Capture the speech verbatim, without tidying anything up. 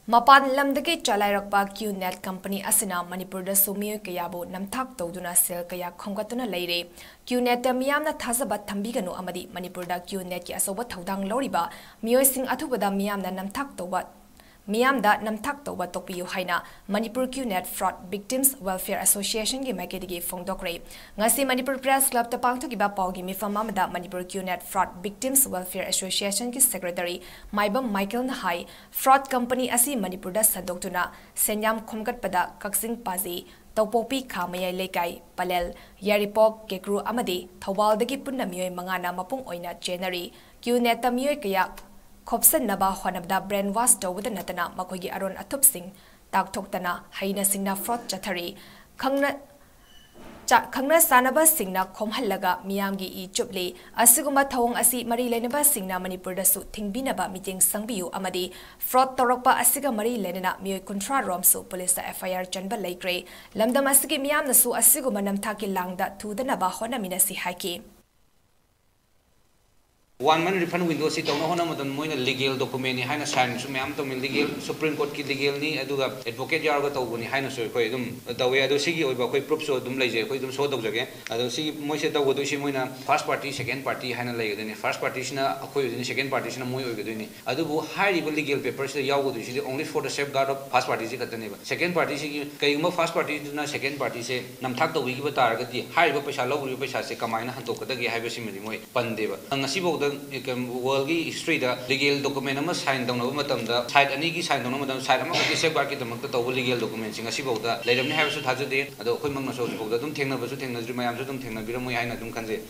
ꯃꯄꯥꯟ ꯂꯝꯗꯒꯤ ꯆꯂꯥꯏꯔꯛꯄ QNet company ꯑꯁꯤꯅ ꯃꯅꯤꯄꯨꯔꯗꯁꯨ ꯃꯤꯑꯣꯏ ꯀꯌꯥꯕꯨ ꯅꯝꯊꯥꯛ ꯇꯧꯗꯨꯅ ꯁꯦꯜ ꯀꯌꯥ ꯈꯣꯝꯒꯠꯇꯨꯅ ꯂꯩꯔꯦ꯫ QNetꯇ ꯃꯤꯌꯥꯝꯅ ꯊꯥꯖꯕ ꯊꯝꯕꯤꯒꯅꯨ ꯑꯃꯗꯤ ꯃꯅꯤꯄꯨꯔꯗ QNetꯀꯤ ꯑꯆꯧꯕ ꯊꯧꯗꯥꯡ ꯂꯧꯔꯤꯕ ꯃꯤꯑꯣꯏꯁꯤꯡ ꯑꯊꯨꯕꯗ ꯃꯤꯌꯥꯝꯅ ꯅꯝꯊꯥꯛ ꯇꯧꯕ, ꯃꯤꯌꯥꯝꯗ ꯅꯝꯊꯥꯛ ꯇꯧꯕ ꯇꯣꯛꯄꯤꯌꯨ ꯍꯥꯏꯅ Manipur QNet Fraud Victims Welfare Associationꯒꯤ ꯃꯥꯏꯀꯩꯗꯒꯤ ꯐꯣꯡꯗꯣꯛꯈ꯭ꯔꯦ꯫ ꯉꯁꯤ ꯃꯅꯤꯄꯨꯔ Press Clubꯇ ꯄꯥꯡꯊꯣꯛꯈꯤꯕ ꯄꯥꯎꯒꯤ ꯃꯤꯐꯝ ꯑꯃꯗ Manipur QNet Fraud Victims Welfare Associationꯒꯤ Secretary ꯃꯥꯏꯕꯝ ꯃꯥꯏꯀꯦꯜꯅ ꯍꯥꯏ, Fraud ꯀꯝꯄꯅꯤ ꯑꯁꯤ ꯃꯅꯤꯄꯨꯔꯗ ꯁꯟꯗꯣꯛꯇꯨꯅ ꯁꯦꯟꯌꯥꯝ ꯈꯣꯝꯒꯠꯄꯗ ꯀꯛꯆꯤꯡ ꯄꯥꯖꯤ, ꯇꯧꯄꯣꯛꯄꯤ ꯈꯥ ꯃꯌꯥꯏ ꯂꯩꯀꯥꯏ, ꯄꯂꯦꯜ, ꯌꯥꯏꯔꯤꯄꯣꯛ, ꯀꯦꯀ꯭ꯔꯨ ꯑꯃꯗꯤ ꯊꯧꯕꯥꯜꯗꯒꯤ ꯄꯨꯟꯅ ꯃꯤꯑꯣꯏ ꯃꯉꯥꯅ ꯃꯄꯨꯡ ꯑꯣꯏꯅ ꯆꯦꯟꯅꯔꯤ꯫ QNetꯇ ꯃꯤꯑꯣꯏ ꯀꯌꯥ ꯈꯣꯞꯁꯟꯅꯕ ꯍꯣꯠꯅꯕꯗ brain wash ꯇꯧꯕꯗ ꯅꯠꯇꯅ ꯃꯈꯣꯏꯒꯤ ꯑꯔꯣꯟ ꯑꯊꯨꯞꯁꯤꯡ ꯇꯥꯛꯊꯣꯛꯇꯅ ꯍꯩꯅ ꯁꯤꯡꯅ fraud ꯆꯠꯊꯔꯤ꯫ ꯈꯪꯅ-, ꯆꯥ-, ꯈꯪꯅ ꯆꯥꯟꯅꯕꯁꯤꯡꯅ ꯈꯣꯝꯍꯜꯂꯒ ꯃꯤꯌꯥꯝꯒꯤ ꯏ ꯆꯨꯞꯂꯤ꯫ ꯑꯁꯤꯒꯨꯝꯕ ꯊꯧꯑꯣꯡ ꯑꯁꯤ ꯃꯔꯤ ꯂꯩꯅꯕꯁꯤꯡꯅ ꯃꯅꯤꯄꯨꯔꯗꯁꯨ ꯊꯤꯡꯕꯤꯅꯕ ꯃꯤꯠꯌꯦꯡ ꯆꯪꯕꯤꯌꯨ ꯑꯃꯗꯤ fraud ꯇꯧꯔꯛꯄ ꯑꯁꯤꯒ ꯃꯔꯤ ꯂꯩꯅꯅ ꯃꯤꯑꯣꯏ ꯀꯨꯟꯊ꯭ꯔꯥ ꯔꯣꯝꯁꯨ ꯄꯨꯂꯤꯁꯇ FIR ꯆꯟꯕ ꯂꯩꯈ꯭ꯔꯦ꯫ ꯂꯝꯗꯝ ꯑꯁꯤꯒꯤ ꯃꯤꯌꯥꯝꯅꯁꯨ ꯑꯁꯤꯒꯨꯝꯕ ꯅꯝꯊꯥꯛꯀꯤ ꯂꯥꯡꯗ ꯊꯨꯗꯅꯕ ꯍꯣꯠꯅꯃꯤꯟꯅꯁꯤ ꯍꯥꯏꯈꯤ꯫ One month refund window ꯁꯤ ꯇꯧꯅ ꯍꯣꯠꯅꯕ ꯃꯇꯝꯗ ꯃꯣꯏꯅ legal document ꯅꯤ ꯍꯥꯏꯅ sign ꯁꯨ ꯃꯌꯥꯝ ꯇꯧꯅꯤ꯫ Legal, Supreme Court ꯀꯤ legal ꯅꯤ, ꯑꯗꯨꯒ advocate ꯌꯥꯎꯔꯒ ꯇꯧꯕꯅꯤ ꯍꯥꯏꯅꯁꯨ ꯑꯩꯈꯣꯏ ꯑꯗꯨꯝ ꯇꯧꯋꯦ꯫ ꯑꯗꯣ ꯁꯤꯒꯤ ꯑꯣꯏꯕ ꯑꯩꯈꯣꯏ proof ꯁꯨ ꯑꯗꯨꯝ ꯂꯩꯖꯩ, ꯑꯩꯈꯣꯏ ꯑꯗꯨꯝ show ꯇꯧꯖꯒꯦ꯫ ꯑꯗꯣ ꯁꯤ ꯃꯣꯏꯁꯦ ꯇꯧꯒꯗꯣꯏꯁꯤ ꯃꯣꯏꯅ first party, second party ꯍꯥꯏꯅ ꯂꯩꯒꯗꯣꯏꯅꯤ꯫ First party ꯁꯤꯅ ꯑꯩꯈꯣꯏ ꯑꯣꯏꯗꯣꯏꯅꯤ, second party ꯁꯤꯅ ꯃꯣꯏ ꯑꯣꯏꯒꯗꯣꯏꯅꯤ꯫ ꯑꯗꯨꯕꯨ ꯍꯥꯏꯔꯤꯕ legal paper ꯁꯤꯗ ꯌꯥꯎꯒꯗꯣꯏꯁꯤꯗꯤ only for the safeguard of first party ꯁꯤ ꯈꯛꯇꯅꯦꯕ꯫ Second party ꯁꯤꯒꯤ ꯀꯩꯒꯨꯝꯕ first party ꯗꯨꯅ second party ꯁꯦ ꯅꯝꯊꯥꯛ ꯇꯧꯕꯤꯈꯤꯕ ꯇꯥꯔꯒꯗꯤ ꯍꯥꯏꯔꯤꯕ ꯄꯩꯁꯥ ꯂꯧꯔꯤꯕ ꯄꯩꯁꯥꯁꯦ ꯀꯃꯥꯏꯅ ꯍꯟꯗꯣꯛꯀꯗꯒꯦ ꯍꯥꯏꯕꯁꯤꯃꯗꯤ ꯃꯣꯏ ꯄꯟꯗꯦꯕ꯫ ꯉꯁꯤꯐꯥꯎꯗ world ꯒꯤ history ꯗ legal document ꯑꯃ sign ꯇꯧꯅꯕ ꯃꯇꯝꯗ, side ꯑꯅꯤꯒꯤ sign ꯇꯧꯅꯕ ꯃꯇꯝꯗ, side ꯑꯃꯈꯛꯀꯤ safeguard ꯀꯤꯗꯃꯛꯇ ꯇꯧꯕ legal document ꯁꯤ ꯉꯁꯤꯐꯥꯎꯗ ꯂꯩꯔꯝꯅꯤ ꯍꯥꯏꯕꯁꯨ ꯊꯥꯖꯗꯦ꯫ ꯑꯗꯣ ꯑꯩꯈꯣꯏꯃꯛꯅꯁꯨ ꯍꯧꯖꯤꯛꯐꯥꯎꯗ ꯑꯗꯨꯝ ꯊꯦꯡꯅꯕꯁꯨ ꯊꯦꯡꯅꯗ꯭ꯔꯤ, ꯃꯌꯥꯝꯁꯨ ꯑꯗꯨꯝ ꯊꯦꯡꯅꯕꯤꯔꯝꯃꯣꯏ ꯍꯥꯏꯅ ꯑꯗꯨꯝ ꯈꯟꯖꯩ꯫